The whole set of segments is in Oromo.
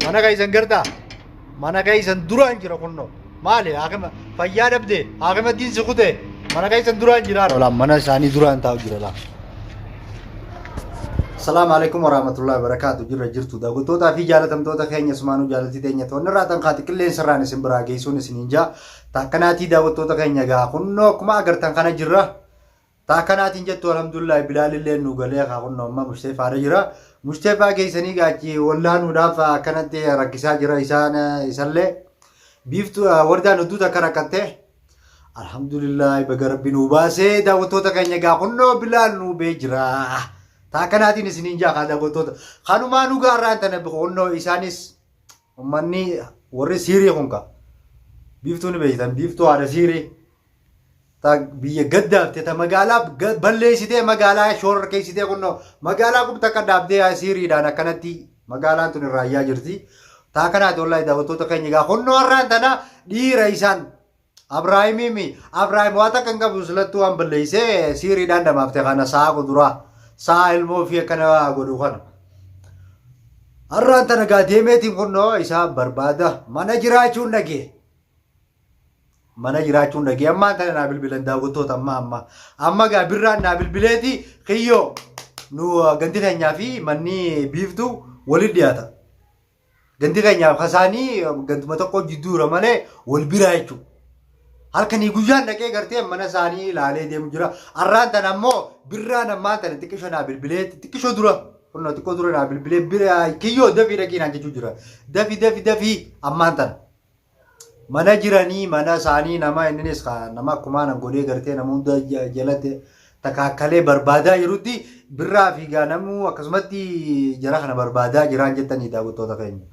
Mana keessan gartaa? Mana keessan duraan jira kunnoo. Maali haakima fayyaa dhabde haakima diin si kute mana keessan duraan jira. Olaan mana isaanii duraan taa'u jira laa. Salaamu alaikum warahmatullahi wabarakatuh. Jirra jirtu daawwattootaa fi jaalatamtoota keenya sumaanuu jaalatti teenya toonni irraa tan kaati qilleensa irraan isin biraa geessuun isiniin jaa. Taakkanaatii daawwattoota keenya gaa kunnoo akkuma agartan kana jirra. Ta akkanaatiin jettu alhamdulillahi bilaalillee nu galee kaa kunno amma musteefaadha jira. Musteefaa geessanii gaachi wallaanuudhaaf akkanatti rakkisaa jira isaan isallee. Biiftu wardaan hedduu takka rakkatte. Alhamdulillahi baga rabbi nu baasee daawwattoota keenya gaa kunnoo bilaal nu bee jira. Ta akkanaatiin isiniin jaa kaa daawwattoota. Kanumaa nu gaarraan tana kunnoo isaanis ummanni warri siirii kun kaa. Biiftuu ni beektan biiftuu haadha siirii. Ta biyya gaddaafte ta magaalaa balleessitee magaalaa shoorkeessitee kunnoo magaalaa qubta akka dhaabdee siiriidhaan akkanatti magaalaan tun irraa iyyaa jirti. Taa kanaati wallaahi daawwattoota keenya egaa kunnoo har'aan tana dhiira isaan Abrahaamiimi Abrahaam waa takka hin qabu silattuu waan balleessee siiriidhaan dhamaafte kana sa'a kuduraa sa'a ilmoo fi akkana godhu kana. Har'aan tana gaa deemeetiin kunnoo isaa barbaada mana jiraachuun dhagee. Mana jiraachuun dhagee ammaan tana naa bilbilan daawwattoota amma amma amma gaa birraan naa bilbileeti kiyyoo nu gandi keenyaa fi manni biiftuu walitti dhiyaata. Gandi keenyaaf kasaanii ganduma tokko jidduura malee wal biraa jechuudha. Halkanii guyyaan dhaqee gartee mana isaanii ilaalee deemu jira. Arraan tana ammoo birraan ammaan tana xiqqisho naa bilbilee xiqqisho dura kunnoo xiqqoo dura naa bilbilee bira kiyyoo dafii dhaqii naan jechuu jira. Dafi dafi dafii ammaan tana. Mana jiranii mana isaanii nama inninis nama akkumaa nan godhee gartee nama hunda jalatti takaakkalee barbaadaa jirutti birraa fi gaa namuu akkasumatti jara kana barbaadaa jiraan jettanii daawwattoota keenya.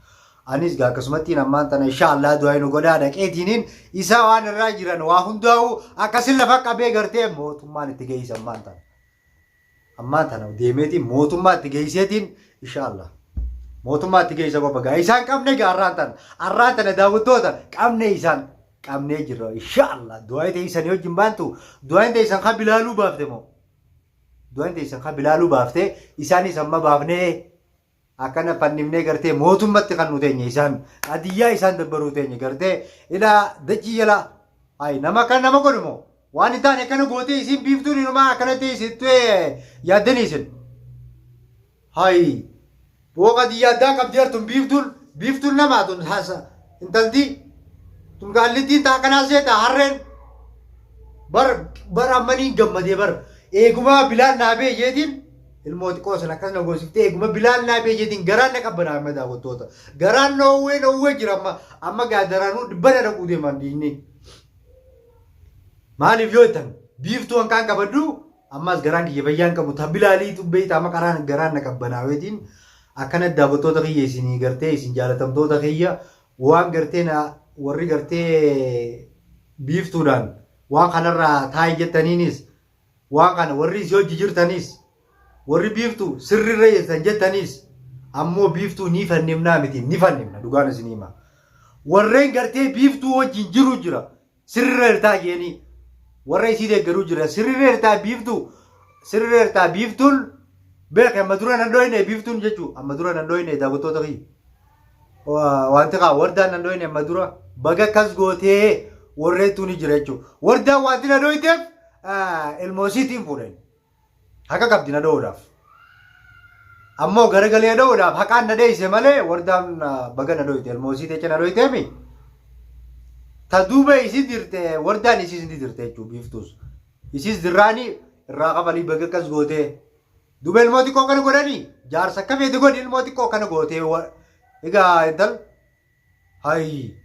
Anis gaa akkasumatti ammaan tana insha Allah du'aa nu godhaa dhaqeetiiniin isaa waan irraa jiran waa hundaa'u akkasin lafa qabee gartee mootummaan itti geessa ammaan tana. Ammaan tana deemeetiin mootummaa itti geesseetiin inshaallah. Mootummaa itti geessa qofa gaa isaan qabne gaa arraan tana arraan tana daawwattoota qabne isaan qabnee jirra inshaallah du'aa teessanii wajjin baantu du'aan teessan kan bilaaluu baafte moo du'aan teessan kan bilaaluu baafte isaanis amma baafnee Akkana fannifnee gartee mootummatti kan nu teenye isaan qadiyyaa isaan dabbaruu teenye gartee ilaa dachii jala ay nama kan nama godhu moo waan hin taane akkana gootee isiin biiftuun inumaa akkanatti isittee yaaddanii isin hay boo qadiyyaa addaa qabdeertun biiftuun biiftuun namaa tun hasa intalti tun gaallittiin taa akkanaa seeta harreen bar bar ammaniin gammadee bar eegumaa bilaan naabee jeetiin Ilmoo xiqqoo sana akkas na goosiftee eeguma bilaan naa bee jeetiin garaan na qabbanaa amma daawwattoota. Garaan na oowwee na oowwee jira amma amma gaa daraanuu dhibbana dhaquu deemaan diinni. Maaliif yoo jettan biiftuu hanqaan qabadhu ammas garaan kiyya fayyaan qabu ta bilaalii beeyta amma qaraan garaan na qabbanaaweetiin akkana daawwattoota kiyya isinii gartee isin jaalatamtoota kiyya waan gartee na warri gartee biiftuudhaan waan kanarraa taa'i jettaniinis Waan kana warri isii hojji jirtaniis, warri biiftuu sirrirra jirtan jettaniis, ammoo biiftuu ni fannifnaa miti ni fannifna dhugaan isinii hima. Warreen gartee biiftuu wajjin jiru jira sirrirra jirtaa jeeni warra isii deeggaruu jira sirrirra jirtaa biiftuu sirrirra jirtaa biiftuun beeke amma dura nan dhoyne biiftuun jechuu amma dura nan dhoyne daawwattoota kiyya. Wanti kaa wardaan nan dhoyne amma dura baga akkas gootee warreettuu ni jira jechuudha. Wardaan wanti na dhoyteef ilmoo isiitiin fuudhan. Haqa qabdi na dho'uudhaaf. Ammoo garagalee dho'uudhaaf haqaan na dheeyse malee wardaan baga na dhoyte ilmoo isii techa na dhoyteemi. Ta duuba isii dirte wardaan isiis ni dirte jechuudha biiftuus. Isiis dirraanii irraa kafalii baga akkas gootee. Duuba ilmoo xiqqoo kana godhanii jaarsa akka feete godhi ilmoo xiqqoo kana gootee egaa intal Hayi.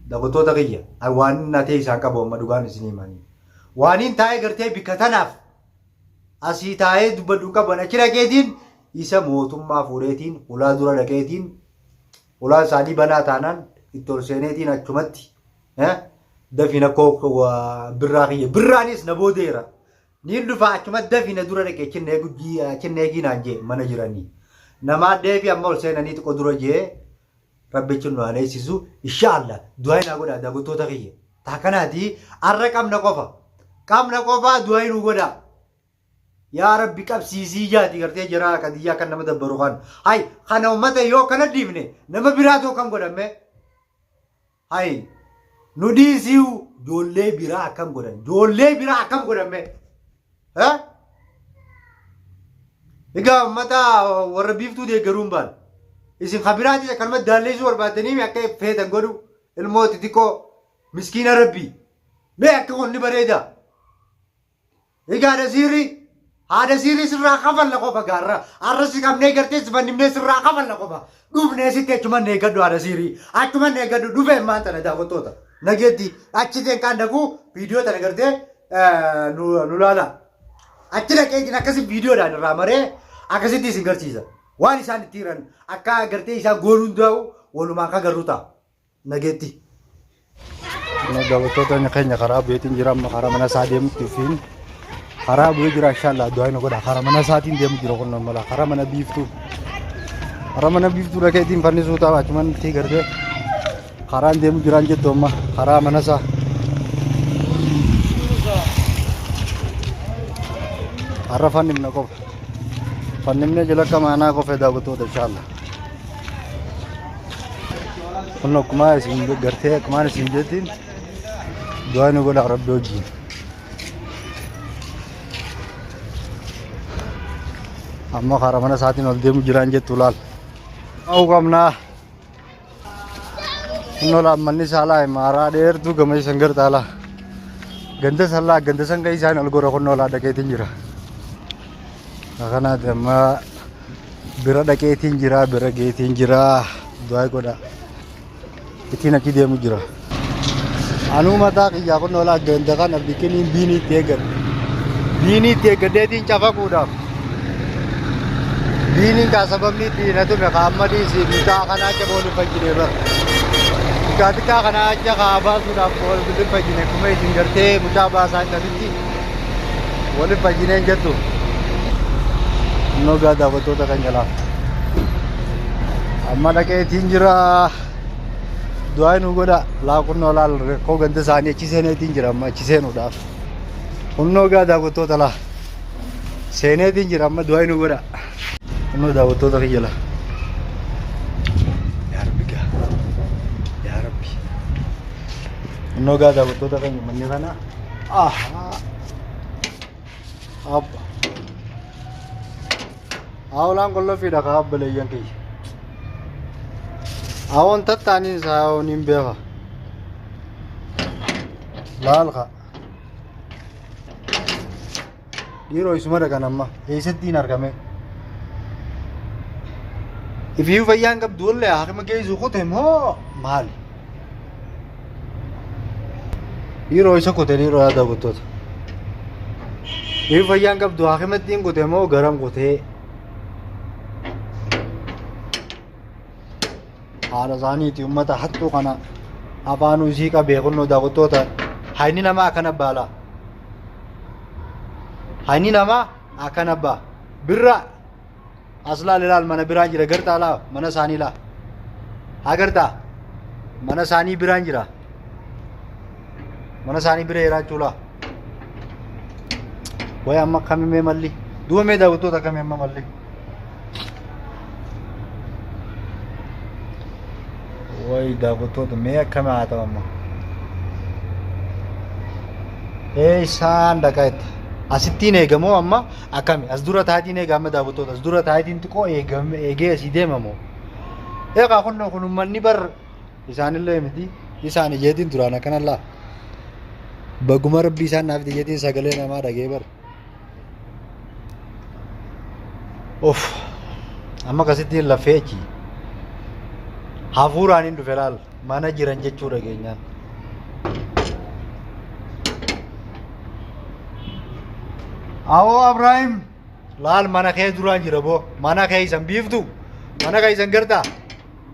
Daawwattoota kiyya ani waan na ta'e isaan qabu amma dhugaan isin himanii. Waaniin taa'ee gartee bikka tanaaf asii taa'ee dubbadhu qaban achi dhaqeetiin isa mootummaa fuudheetiin hulaa dura dhaqeetiin hulaan isaanii banaa taanaan itti ol seeneetiin achumatti dafiin akkoo birraa kiyya birraanis na boodeera. Niin dhufa achuma dafi na dura dhaqe achi na eegii naan jee mana jiranii. Namaa deebi amma ol seenanii xiqqoo dura jee rabbichi nu haa leessisu insha Allah du'aa naa godhaa daawwattoota kiyya. Taa kanaati arra qabna qofa. Qabna qofa du'aa nu godhaa. Yaa Rabbi qabsiisii jaati gartee jaraa qadiyyaa kan nama dabbaru kan. Hay kana ummata yoo kana dhiifne nama biraatoo kan godhamme. Hay nu dhiisiu ijoollee biraa akkam godhan ijoollee biraa akkam godhamme. Egaa ummata warra biiftuu deeggaruun baal. Isin kan biraatis akkanuma daalleessuu barbaaddanii akka feetan godhu ilmoo xixiqqoo miskiina Rabbii. Mee akka kun ni bareeda. Egaa haadha siirrii haadha siirrii sirraa kafalla qofa gaarra har'a si qabnee gartee si fannifnee sirraa kafalla qofa dhufnee sitti achuman eeggadhu haadha siirrii achuman eeggadhu dhufee maan tana daawwattoota nageetti achi teen kaan dhaquu viidiyoo tana gartee nu laala achi dhaqeetiin akkasi viidiyoodhaan irraa maree akkasitti isin garsiisa waan isaan itti jiran akka gartee isaan goonuu hundaa'u walumaan kan garuu ta'a. Nageetti. Daawwattoota keenya karaa bu'eetiin jira amma karaa mana isaa deemutti ofiin karaa bu'ee jira inshallah du'aa nu godha karaa mana isaatiin deemu jira kun mala karaa mana biiftuu karaa mana biiftuu dhaqeetiin fannisuu ta'a achuman itti gartee karaan deemu jiraan jettu amma karaa mana isaa. Har'a fannifna qofa fannifnee jala akka maanaa qofa daawwattoota inshallah. Kun akkuma isin gartee akkuma isin jettiin du'aa nu godha rabbi wajjin. Amma karaa mana isaatiin ol deemu jiraan jettu laal. Ta'uu qabnaa. Kunoo laa manni isaa laa maaraa dheertuu gama isan gartaa laa. Ganda san laa ganda san kan isaan ol gora kunoo laa dhaqeetiin jira. Kanaati amma bira dhaqeetiin jira bira geetiin jira du'aa godha ittiin achi deemu jira. Anuu mataa kiyyaa kun olaa ganda kana bikiniin biinii itti eeggadhe. Biinii itti eeggadheetiin cafaquudhaaf. Biiniin kaa sababni itti na tume kaa amma dhiisi mucaa kanaa acha boolin fayyine bara. Mucaa xiqqaa kanaa acha kaa baasuudhaaf boolin fayyine kuma isin gartee mucaa baasaa akkasitti. Waliin fayyineen jettu. Innoo gaa daawwattoota kan jalaa. Amma dhaqeetiin jira. Du'aa nu godha. Laa kunnoo laal rakkoo ganda isaanii achi seeneetiin jira amma achi seenuudhaaf. Kunnoo gaa daawwattoota laa. Seeneetiin jira amma du'aa nu godha. Kunnoo daawwattoota kiyya laa. Yaa Rabbi gaa. Yaa Rabbi. Kunnoo gaa daawwattoota keenya manni kana. Abba. Hawlaan qollofiidha kaa obboleeyyan kiyya. Hawoon tattaaniin isaa hawoon hin beeka. Laal kaa. Dhiiroo isuma dhaqan amma eessatti hin argame. Ifiyyuu fayyaan qabdu wallee haakima geessu kute moo maali? Dhiiroo isa kute dhiiroo yaa daawwattoota. Ifiyyuu fayyaan qabdu haakimatti hin kute moo garam kutee? Haadha isaaniiti uummata hattuu kana afaanuu isii qabee kunnoo daawwattoota hayni namaa akkana baala. Hayni namaa akkana baa. Birraa as laal ilaal mana biraan jira gartaa laa mana isaanii laa. Haa gartaa mana isaanii biraan jira. Mana isaanii bira jiraachuu laa. Wayi amma akkamii mee malli? Duuba mee daawwattoota akkamii amma malli? Wayi daawwattoota mee akkami haa ta'u amma? Eessaan dhaqaa itti? Asittiin eegamoo amma akkami? As dura taayitiin eega amma daawwattoota as dura taayitiin xiqqoo eegame eegee asii deemamoo? Eegaa kun kun uummanni bar isaanillee miti isaan ijeetiin duraan akkana laa. Baguma rabbii isaan naaf ijeetiin sagalee namaa dhagee bar. Of amma akkasitti lafee achi hafuuraan hin dhufe laal mana jiran jechuu dhageenyaan. Awoo Abrahaam laal mana kee duraan jira boo mana kee isan biiftu mana kee isan gartaa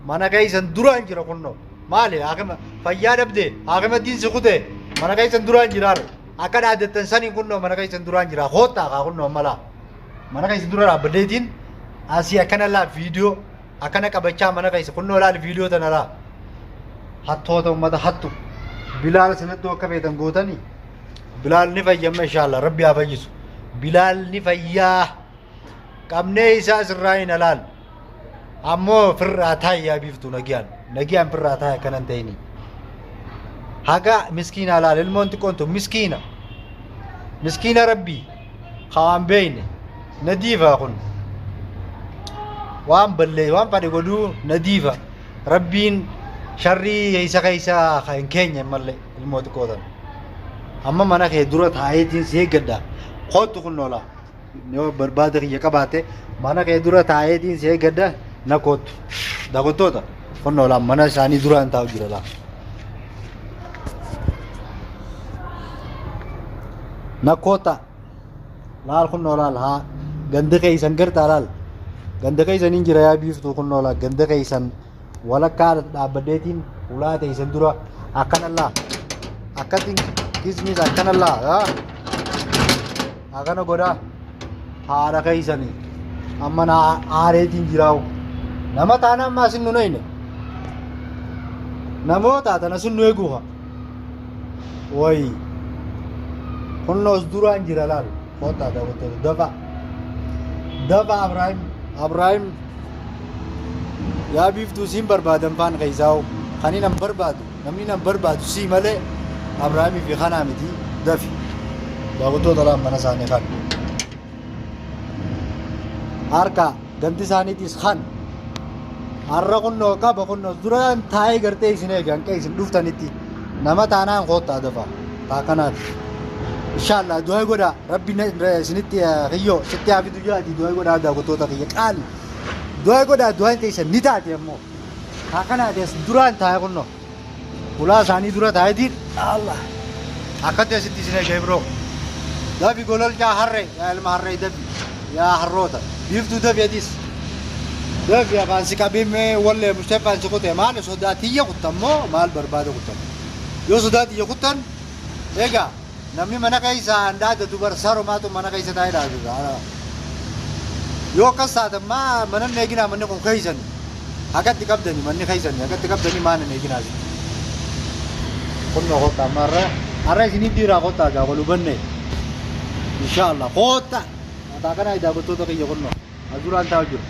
Mana keessan duraan jira kunnoo. Maali haakima fayyaa dhabde haakima diin si kute mana keessan duraan jira akka dhaaddattan saniin kunnoo mana keessan duraan jira koottaa kaa kunnoo amma laa. Mana keessan dura dhaabbadheetiin asii akkana laa viidiyoo akkana qabachaa mana keessa kunnoo laal viidiyoo tana laa. Hattoota uummata hattu. Bilaal sanattuu akka feetan gootanii. Bilaal ni fayyamma inshallah rabbi haa fayyisu. Bilaal ni fayyaa. Qabnee isaa sirraa hin alaal. Ammoo firraa taa'i yaa biiftuu nagiyaan. Nagiyaan firraa taa'i akkana hin ta'ini. Haga miskiina laal ilmoon xiqqoon tun miskiina. Miskiina rabbii. Ka waan beeyne. Nadiifa kun. Waan ballee waan fadhe godhuu nadiifa. Rabbiin sharrii isa keessa ka hin keenye mallee ilmoo xiqqoo tana. Amma mana kee dura taa'eetiin si eeggadha. Kootu kun lolaa. Yoo barbaada kiyya qabaate mana kee dura taa'eetiin si eeggadha na koottu. Daawwattoota kunnoo laa mana isaanii duraan taa'u jira laa. Na koota laal kunnoo laal haa ganda keessan gartaa laal ganda keessan hin jira yaa biiftuu kunnoo laal ganda keessan walakkaa dhaabbadheetiin ulaa teessan dura akkana laa akkatti kismis akkana laa haa. Akkana godhaa haadha keessanii amma na aareetiin jiraawu. Nama taana amma asin nu nayne. Namoota tana asin nu eeguufa. Wayi. Kunnoos duraan jira laal. Kottaa daawwattoota dafa. Dafa Abrahaim. Abrahaim. Yaa biiftuu siin barbaadan faan keessaa'u. Kan inni nan barbaadu. Namni nan barbaadu sii malee Abrahaamii fi kanaa miti dafi. Daawwattoota laan mana isaanii kan. Harka ganti isaaniitis kan. Har'a kunnoo qaba kunnoo duraan taa'ee gartee isin eege hanqa isin dhuftanitti nama taanaan koottaa dafa taakanaati. Inshaallah du'aa godhaa rabbi isinitti kiyyoo sitti haa fidu jaati du'aa godhaa daawwattoota kiyya qaali. Du'aa godhaa du'aan teessan ni taati ammoo. Haa kanaati as duraan taa'e kunnoo. Ulaa isaanii dura taa'eetiin Allah. Akkatti asitti isin eega ibroo. Dafi gololchaa harree yaa ilma harree dafi yaa harroota. Biiftuu dafi atis. Dafi afaan si qabee mee wallee mustafaan si kutee maal sodaa tiyya kuttan moo maal barbaada kuttan. Yoo sodaa tiyya kuttan egaa Namni mana keessa hin dhaadatu bar sarumaatu mana keessa taa'ee dhaadata. Yoo akkas taatan maa mana hin eeginaa manni kun keessani. Hagatti qabdani manni keessani hagatti qabdani maan hin eeginaa sitti. Kunnoo kottaa amma har'a har'a isinii dhiiraa kottaa gaa wal hubanne. Inshaallah kottaa. Mataa kana daawwattoota kiyya kunnoo. Azuraan taa'u jiru.